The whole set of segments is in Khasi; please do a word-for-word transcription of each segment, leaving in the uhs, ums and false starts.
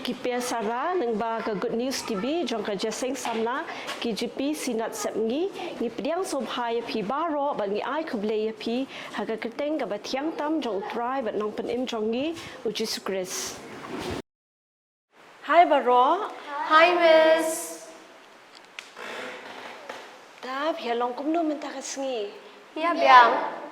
Ki Pia Sara, lyngba ka Good News T V, jong ka Jaseng Samla, K J P, Synod Sepngi, ngi pdiang sngewbha ïa phi baroh, bad ngi ai khublei ïa phi, ha ka kyrteng kaba thiang tam jong U Trai bad Nongpynim jong ngi, U Jisu Khrist. Hi baroh. Hi, Miss. Te phi ïa long kumno mynta ka sngi? Ïa biang.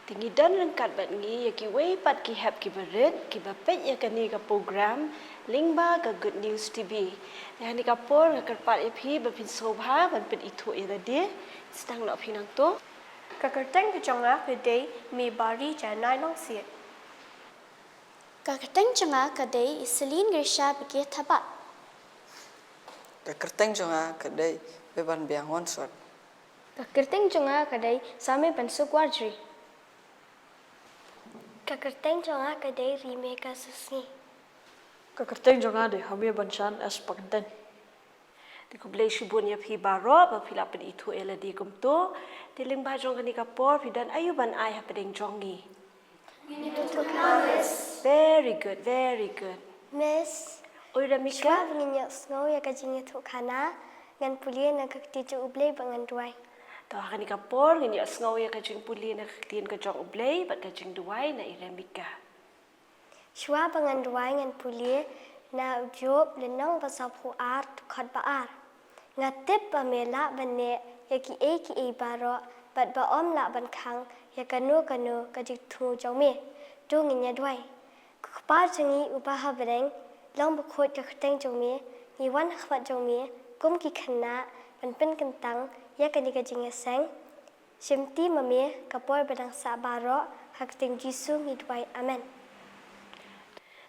Te ngi don ryngkat bad ngi ïa kiwei pat ki hep kiba rit, kiba peit ïa kane ka program, lyngba ka Good News T V. Te ha kane ka por nga kyrpad ïa phi, ba phin sngewbha, ban pynithuh ïa lade, sdang noh phi nangto. Ka kyrteng ka jong nga ka dei Mibari Janai Nongsiej. Ka kyrteng jong nga ka dei Iselin Grisha Bikir Thabat. Ka kyrteng jong nga ka dei Beban Biang Wonsot. Ka kyrteng jong nga ka dei Same Pansuk Warjri. Ka kyrteng jong nga ka dei Rimeka Susngi. Ka kyrteng jong nga dei Hamir Banshan S Pakden. Te khublei shibun ïa phi baroh, ba phi la pynithuh ïa lade kumto. Te lyngba jong kane ka por, phi don aïu ban ai hapdeng jong ngi? Very good, very good. Miss. Oi, Ramika. Shuwa ba ngin ïohsngew ïa ka jingïathuhkhana, ngan pule na ka ktien jong U Blei bad ngan duwai. To ha kane ka por, ngin ïohsngew ïa ka jingpule na ka ktien ka jong U Blei, bad ka jingduwai na i Ramika. Shuwa ba ngan duwai ngan pule na u Job lynnong ba sawphew ar dkhot ba ar. Nga tip ba me lah ban neh ïa kiei kiei baroh bad ba ym lah ban khang ïa kano kano ka jingthmu jong me. To ngin ïa duwai. Ko Kpa jong ngi uba ha bneng, long bakhuid ka kyrteng jong me, ngi wan ha khmat jong me kum ki khynnah ban pynkyntang ïa kane ka jingïaseng. Shimti ma me ka por ba dang sah baroh, ha ka kyrteng Jisu ngi duwai. Amen.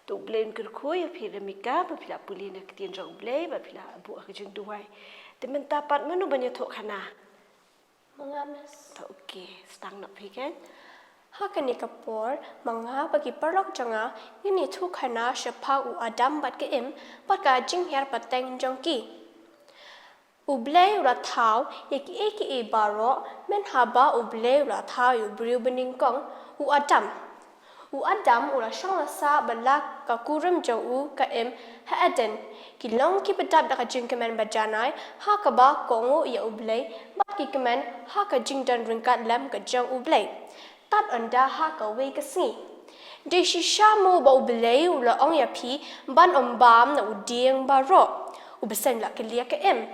To U Blei un kyrkhu ïa phi Ramika, ba phi la pule na ka ktien jong U Blei, ba phi la buh ha ka jingduwai. Te mynta pat mano ban ïathuhkhana? Ma nga, Miss. To, okay, sdang noh phi kan. Ha kane ka por, ma nga bad ki paralok jong nga, ngin ïathuhkhana shaphang u Adam bad ka Im, bad ka jinghiar pateng jong ki. U Blei u la thaw ïa kiei kiei baroh, mynhaba U Blei u la thaw ïa u briew banyngkong, u Adam. U Adam u la shong la sah bad la ka kurim jong u ka Im ha Eden. Ki long kiba dap da ka jingkmen bajanai, ha kaba kohnguh ïa U Blei, bad ki kmen ha ka jingdon ryngkat lem ka jong U Blei. Tad ynda ha kawei ka sngi. Dei shisha mo ba U Blei u la ong ïa phi ban ym bam na u dieng baroh? U bseiñ u la kylli ïa ka Im.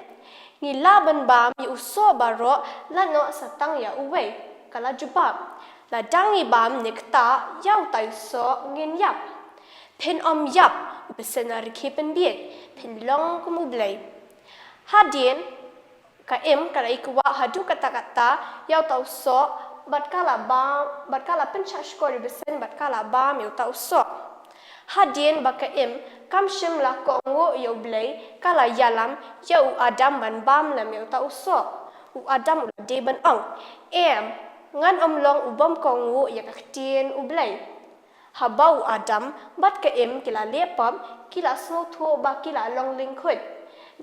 Ngi lah ban bam ïa u soh baroh, lano sa tang ïa uwei. Ka la jubab. Lada ngi bam ne kata ïa utai u soh ngin ïap. Phin ym ïap, u bseiñ u la rkhie pynbieit. Phin long kum U Blei. Hadien, ka Im ka la ïa kwah haduh katta katta ïa uta u soh, bad ka la bam, bad ka la pynshah shkor ïa u bseiñ, bad ka la bam ïa uta u soh. Hadien ba ka Im kam shym la kohnguh ïa U Blei, ka la ïalam ïa u Adam ban bam lem ïa uta u soh. U Adam u la dei ban ong, em, ngan ym long u bym kohnguh ïa ka ktien U Blei. Haba u Adam bad ka Im ki la leh pop, ki la sngewthuh ba ki la long lyngkhuid.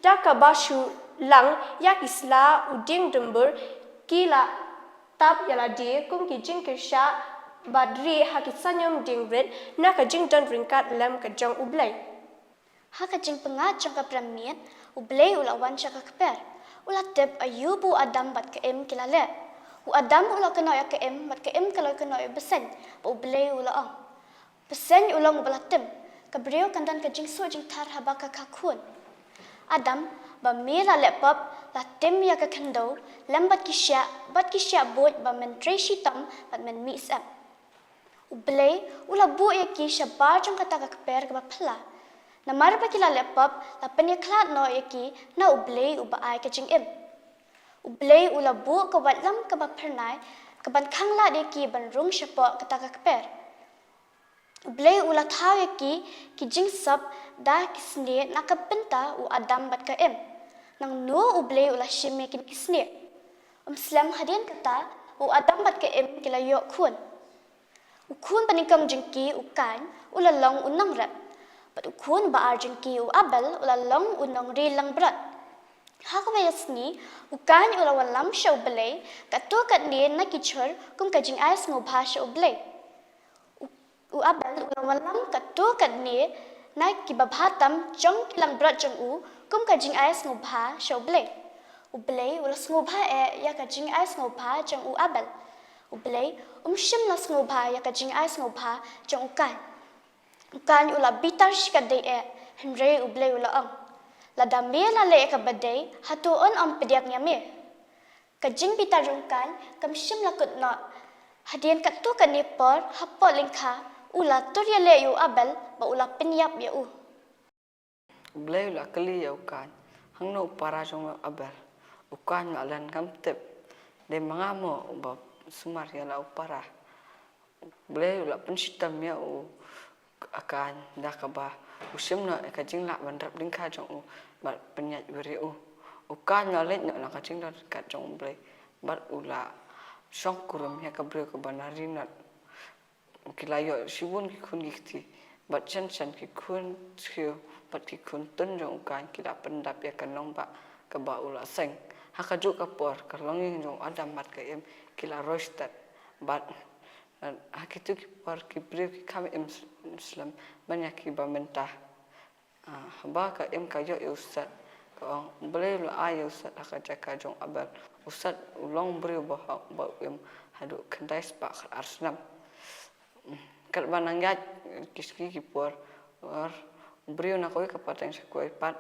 Da kaba shu lang ïa ki sla u dieng dumbur, ki la tap ïa lade kum ki jingkyrshah bad rieh ha ki sanium dieng rit na ka jingdon ryngkat lem ka jong U Blei. Ha ka jingpyngngad jong ka prem miet, U Blei u la wan sha ka kper. U la tip aïu ba u Adam bad ka Im ki la leh. U Adam u la kynnoh ïa ka Im, bad ka Im ka la kynnoh ïa u bseiñ, ba U Blei u la ong. Bseiñ u long uba la tim, ka briew kan don ka jingsuh jingthar haba ka kha khun. Adam, ba me la leh pop, la tim ïa ka khyndew, lem bad ki shiah, bad ki shiah buit ba men trei shitom, bad men mih syep. U Blei u la buh ïa ki shabar jong kata ka kper kaba phylla. Namar ba ki la leh pop, la pynïakhlad noh ïa ki na U Blei uba ai ka jingim. U Blei u la buh ka waitlam kaba phyrnai, kaban khanglad ïa ki ban rung shapoh kata ka kper. U Blei u la thaw ïa ki, ki jingsop da ki snieh na ka bynta u Adam bad ka Im. Nangno U Blei u la shim ïa kine ki snieh? Ym slem hadien kata, u Adam bad ka Im ki la ïoh khun. U khun banyngkong jong ki u Kain, u la long u nongrep. Bad u khun ba ar jong ki u Abel, u la long u nongri langbrot. Ha kawei ka sngi, u Kain u la wallam sha U Blei, katto katne na ki jhur, kum ka jingai sngewbha sha U Blei. U, u Abel u la wallam katto katne Na kiba bha tam jong ki langbrot jong u, kum ka jingai sngewbha sha U Blei. U Blei u la sngewbha eh ïa ka jingai sngewbha jong u Abel. U Blei um shym la sngewbha ïa ka jingai sngewbha jong u Kain. U Kain u la bitar shikatdei eh, hynrei U Blei u la ong, lada me la leh ïa kaba dei, hato un ym pdiang ïa me? Ka jingbitar jong u Kain kam shym la kut noh. Hadien katto katne por hapoh lyngkha, u la tur ïaleh ïa u Abel bad u la pynïap ïa u. U Blei u la kylli ïa u Kain, hangno u para jong me u Abel? U Kain u la len, ngam tip. Dei ma nga mo uba sumar ïa la u para. U Blei u la pynshitom ïa u Kain da kaba u shim noh ïa ka jinglah ban rep lyngkha jong u bad pynïaid wir ïa u. U Kain u la leit noh na ka jingdon ryngkat jong U Blei bad u la shong kurum ïa ka briew kaba na ri Nod. Ki la ïoh shibun ki khun ki kti, bad shen shen ki khun skhiew bad ki khun tun jong u Kain ki la pyndap ïa ka nongbah kaba u la seng. Ha kajuh ka por ka longïing jong u Adam bad ka Im ki la roi stet, bad, eh, ha kito ki por ki briew ki kham im slem ban ïa kiba mynta. Ah, haba ka Im ka ïoh ïa u Set, ka ong, U Blei u la ai ïa u Set ha ka jaka jong u Abel. U Set u long briew ba hok bad u Im haduh khyndai spah khatar snem. Katba nang ïaid ki sngi ki por, u briew na kawei ka pateng sha kawei pat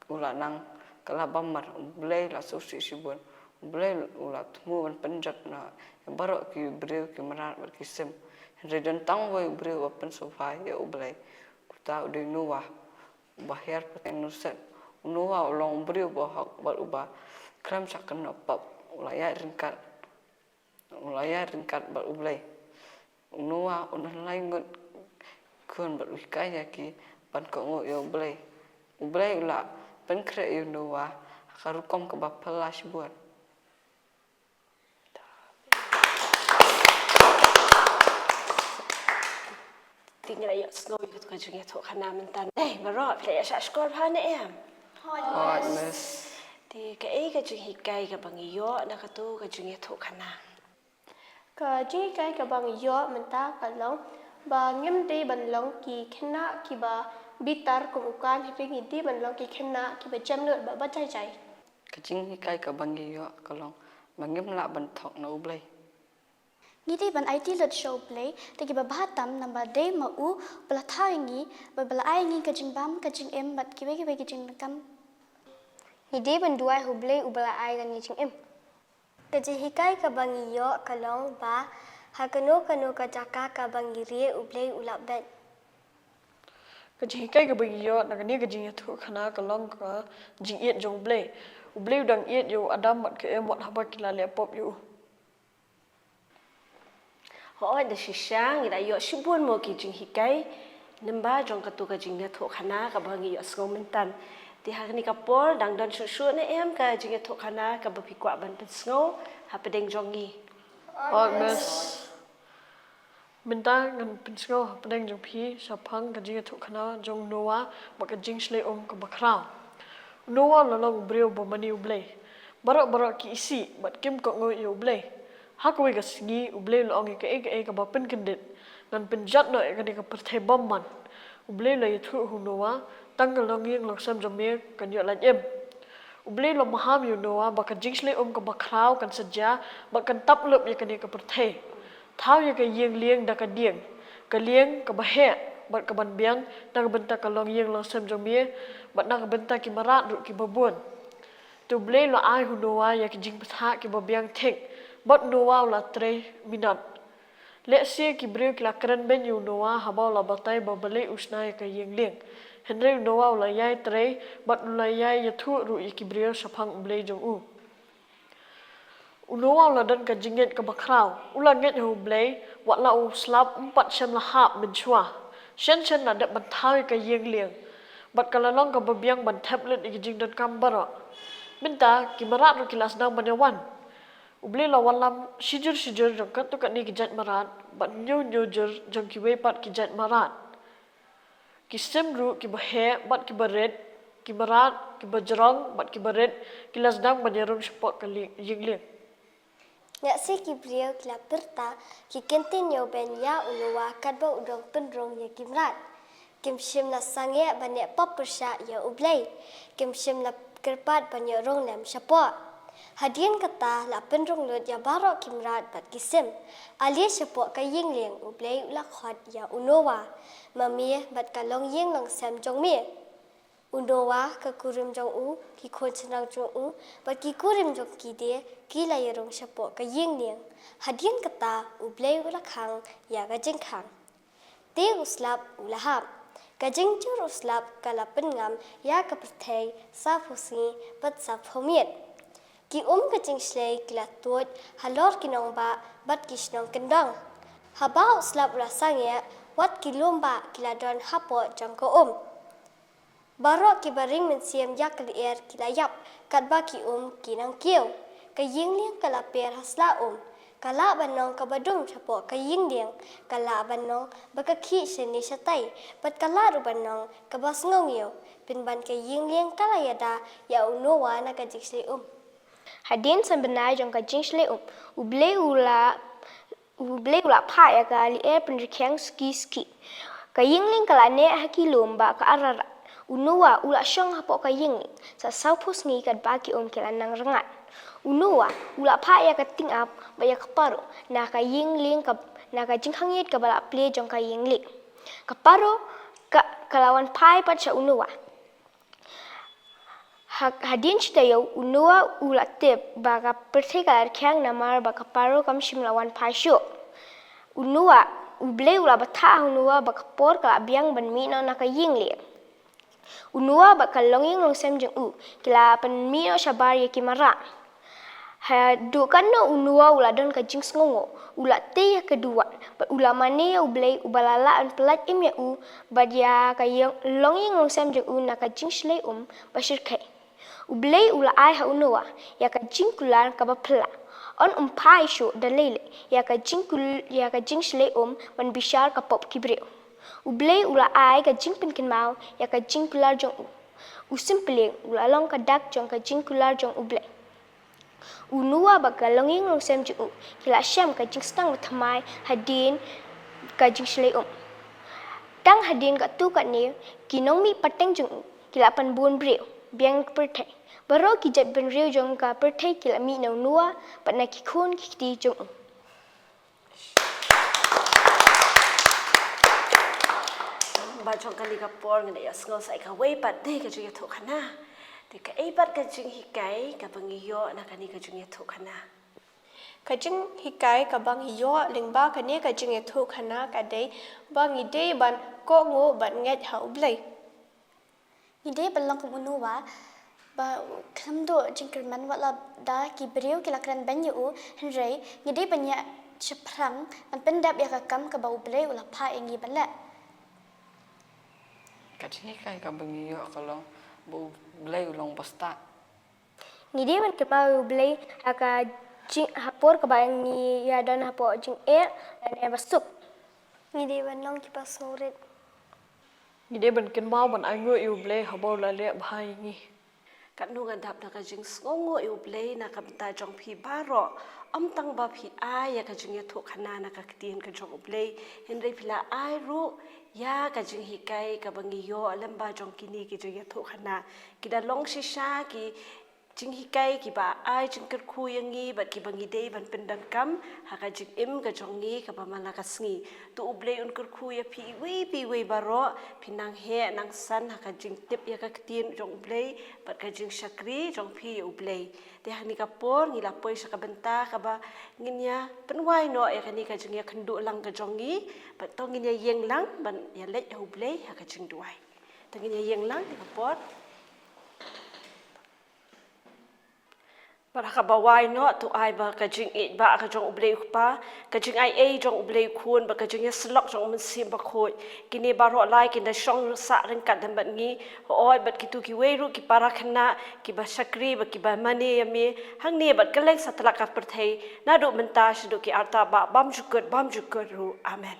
u la nang kylla bamar. U Blei u la sngewsih shibun. U Blei u la thmu ban pynjot noh ïa baroh ki briew, ki mrad bad ki sim. Hynrei don tang uwei u briew uba pynsngewbha ïa U Blei. Uta u dei u Noah, uba hiar pateng na u Set. U Noah u long u briew uba hok bad uba khlem shah kynnoh pop. U la ïaid ryngkat, u la ïaid ryngkat bad U Blei. U Noah u don lai ngut khun bad u hikai ïa ki ban kohnguh ïa U Blei. U Blei u la pynkhreh ïa u Noah ha ka rukom kaba phylla shibun. Te ngi la ïohsngew ïa katu ka jingïathuhkhana mynta. Ei, baroh phi la ïa shah shkor bha ne em? Hooid, miss. Te kaei ka jinghikai kaba ngi ïoh na katu ka jingïathuhkhana? Ka jinghikai kaba ngi ïoh mynta ka long ba ngim dei ban long ki khynnah kiba bitar kum u Kain, hynrei ngi dei ban long ki khynnah kiba jemnud bad ba jai jai. Ka jinghikai kaba ngi ïoh ka long ba ngim lah ban thok na U Blei. Ngi dei ban aiti lut sha U Blei da kiba bha tam, namar dei ma u ba la thaw ïa ngi bad ba la ai ïa ngi ka jingbam, ka jingim bad kiwei kiwei ki jingdonkam. Ngi dei ban duwai ha U Blei uba la ai ïa ngi jingim. Ka jinghikai kaba ngi ïoh ka long ba ha kano kano ka jaka kaba ngi rieh, U Blei u la beit. Ka jinghikai kaba ngi ïoh na kane ka jingïathuhkhana ka long ka jingïeit jong U Blei. U Blei u dang ïeit ïa u Adam bad ka Im wat haba ki la leh pop ïa u. Hooid, da shisha ngi la ïoh shibun mo ki jinghikai lyngba jong katu ka jingïathuhkhana kaba ngi ïohsngew mynta. Te ha kane ka por dang don shuh shuh ne em ka jingïathuhkhana kaba phi kwah ban pynsngew hapdeng jong ngi? Hooid, miss. Mynta ngan pynsngew hapdeng jong phi shaphang ka jingïathuhkhana jong u Noah bad ka jingshlei um kaba khraw. U Noah u la long u briew ba mane U Blei. Baroh baroh ki isih bad kim kohnguh ïa U Blei. Ha kawei ka sngi U Blei u la ong ïa kaei kaei kaba pynkyndit. Ngan pynjot noh ïa kane ka pyrthei bymman. U Blei u la ïathuh ha u Noah, tang ka longïing longsem jong me kan ïoh lait im. U Blei u la maham ïa u Noah ba ka jingshlei um kaba khraw kan sa jia bad kan tap lup ïa kane ka pyrthei. Thaw ïa ka ïing lieng da ka dieng, ka lieng kaba heh bad kaban biang na ka bynta ka longïing longsem jong me bad na ka bynta ki mrad ruh kiba bun. Te U Blei u la ai ha u Noah ïa ki jingbthah kiba biang thik bad u Noah u la trei minot. Lehse ki briew ki la kren beiñ ïa u Noah haba u la batai ba balei u shna ïa ka ïing lieng. Hynrei u Noah u la ïai trei bad u la ïai ïathuh ruh ïa ki briew shaphang U Blei jong u. U Noah u la don ka jingngeit kaba khraw. U la ngeit ha U Blei, wat la u slap um pat shym la hap mynshuwa. Shen shen la dep ban thaw ïa ka ïing lieng. Bad ka la long kaba biang ban thep lut ïa ki jingdonkam baroh. Mynta ki mrad ruh ki la sdang ban ïa wan. U Blei u la wallam shijur shijur jong katto katne ki jait mrad bad hynñiew hynñiew jur jong kiwei pat ki jait mrad. Ki sim ruh kiba heh bad kiba rit, ki mrad, kiba jrong bad kiba rit, ki la sdang ban ïarung shapoh ka li-, ïing lieng. Lehse ki briew ki la pyrta, ki kyntiew beiñ ïa u Noah katba u dang pynrung ïa ki mrad. Kim shym la sangeh ban ïa pop pyrshah ïa U Blei. Kim shym la kyrpad ban ïoh rung lem shapoh. Hadien kata la pynrung lut ïa baroh ki mrad bad ki sim. Ale shapoh ka ïing lieng U Blei u la khot ïa u Noah. Ma me bad ka longïing longsem jong me. U Noah, ka kurim jong u, ki khun shynrang jong u, bad ki kurim jong ki de, ki la ïarung shapoh ka ïing lieng. Hadien kata U Blei u la khang ïa ka jingkhang. Te u slap u la hap. Ka jingjur u slap ka la pynngam ïa ka pyrthei saphew sngi bad saphew miet. Ki um ka jingshlei ki la tuid halor ki nongbah bad ki shnong kyndong. Haba u slap u la sangeh, wat ki lum bah ki la don hapoh jong ka um. Baroh kiba ring mynsiem ïa ka lyer ki la ïap, katba ki um ki nang kiew. Ka ïing lieng ka la per ha sla um. Ka lah ban long kaba dum shapoh ka ïing lieng. Ka lah ban long ba ka khih shane shatai. Bad ka lah ruh ban long kaba sngew ngiew. Pynban ka ïing lieng ka la ïada ïa u Noah na ka jingshlei um. Hadien san bnai jong ka jingshlei um, U Blei u la U Blei u la phah ïa ka lyer pynrkheng suki suki. Ka ïing lieng ka la neh ha ki lum bah ka Ararat. U Noah u la shong hapoh ka ïing lieng sa saphew sngi katba ki um ki la nang rngat. U Noah u la phah ïa ka tyngab bad ïa ka paro na ka ïing lieng ka, na ka jingkhang ïit kaba la plie jong ka ïing lieng. Ka paro ka, ka la wan phai pat sha u Noah. Ha, hadien shi taïew u Noah u la tip ba ka pyrthei ka la rkheng namar ba ka paro kam shym la wan phai shuh. U Noah, U Blei u la batai ha u Noah ba ka por ka la biang ban mih noh na ka ïing lieng. U Noah bad ka longïing longsem jong u ki la pynmih noh shabar ïa ki mrad. Haduh katno u Noah u la don ka jingsngewnguh, u la tei ïa ka duwan bad u la mane ïa U Blei uba la lah ban pyllait im ïa u bad ïa ka ïing, longïing longsem jong u na ka jingshlei um ba shyrkhei. U Blei u la ai ha u Noah ïa ka jingkular kaba phylla. Yn ym phai shuh da lei lei ïa ka jingkul-, ïa ka jingshlei um ban bishar ka pop ki briew. U Blei u la ai ka jingpynkynmaw ïa ka jingkular jong u. U Symplieng u la long ka dak jong ka jingkular jong U Blei. U Noah bad ka longïing longsem jong u ki la shem ka jingsdang bathymmai hadien ka jingshlei um. Tang hadien katto katne ki nongmihpateng jong u ki la pynbun briew biang ka pyrthei. Baroh ki jaitbynriew jong ka pyrthei ki la mih na u Noah bad na ki khun ki kti jong u. Ba jong kane ka por ngin ïa sngew sa ïa kawei pat dei ka jingïathuhkhana. Te kaei pat ka jinghikai kaba ngi ïoh na kane ka jingïathuhkhana? Ka jinghikai kaba ngi ïoh lyngba kane ka jingïathuhkhana ka dei ba ngi dei ban kohnguh bad ngeit ha U Blei. Ngi dei ban long kum u Noah ba khlem duh jingkyrmen wat la da ki briew ki la kren beiñ ïa u, hynrei ngi dei ban ïa shaphrang ban pyndep ïa ka kam kaba U Blei u la phah ïa ngi ban leh. Ka jinghikai kaba ngi ïoh ka long ba U Blei u long ba stad. Ngi dei ban kynmaw ïa U Blei ha ka jing, ha por kaba ngi ïa don hapoh jingeh lane ba suk. Ngi dei ban long kiba sngewrit. Ngi dei ban kynmaw ban ainguh ïa U Blei haba u la leh bha ïa ngi. Katno nga dap da ka jingsngewnguh ïa U Blei na ka bynta jong phi baroh. Ym tang ba phi ai ïa ka jingïathuhkhana na ka ktien ka jong U Blei, hynrei phi la ai ruh ïa ka jinghikai kaba ngi ïoh lyngba jong kine ki jingïathuhkhana. Ki da long shisha ki jinghikai kiba ai jingkyrkhu ïa ngi bad kiba ngi dei ban pyndonkam ha ka jingim ka jong ngi kaba man la ka sngi. To U Blei un kyrkhu ïa phi iwei pa iwei baroh, phi nang heh nang san ha ka jingtip ïa ka ktien jong U Blei bad ka jingshakri jong phi ïa U Blei. Te ha kane ka por ngi la poi sha ka bynta kaba ngin ïa pynwai noh ïa kane ka jingïakynduh lang ka jong ngi, bad to ngin ïa ïeng lang ban ïa leit ha U Blei ha ka jingduwai. Te ngin ïa ïeng lang ha kane ka por. Bad ha kaba wai noh to ai ba ka jingïeit ba ka jong U Blei U Kpa, ka jingaiei jong U Blei U Khun, bad ka jingïasyllok jong U Mynsiem Bakhuid, kine baroh lai kin da shong sah ryngkat lem bad ngi, hooid bad kito kiwei ruh ki para khynnah kiba shakri bad kiba mane ïa me hangne bad kylleng satlak ka pyrthei, naduh mynta shaduh ki arta ba bymjukut bymjukut ruh. Amen.